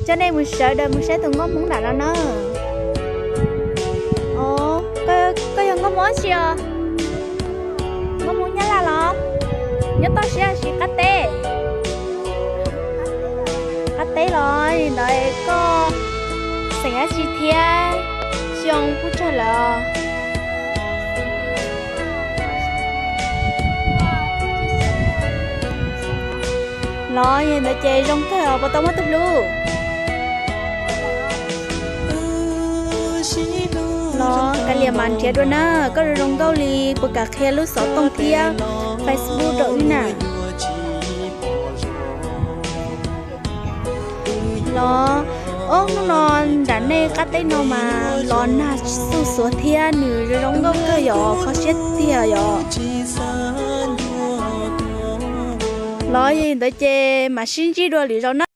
Coj nej mus sawv daws mus saib tus nkauj Hmoob nram no na. Os, koj yog nkauj Hmoob dab tsi os? Nkauj Hmoob Nyab Laj los? Nyob toj siab los qab teb? Qab teb los, li ntawd koj xeem dab tsi thiab xyoo puas tsawg lawm? Los yog li ntawd ces zoo kawg os, puas tau muaj tus hlub? Los kav liam mas nrhiav dua na, koj zoo zoo nkauj li puas kam qhia lub xov tooj thiab Facebook rau wb na? Los, ob hnub no nram nej qab teb no mas los nag xuj xuav thiab nws zoo zoo nkauj kawg yom, kho siab tiag yom. Los yog li ntawd ces mam sib ntsib dua lwm zaus na.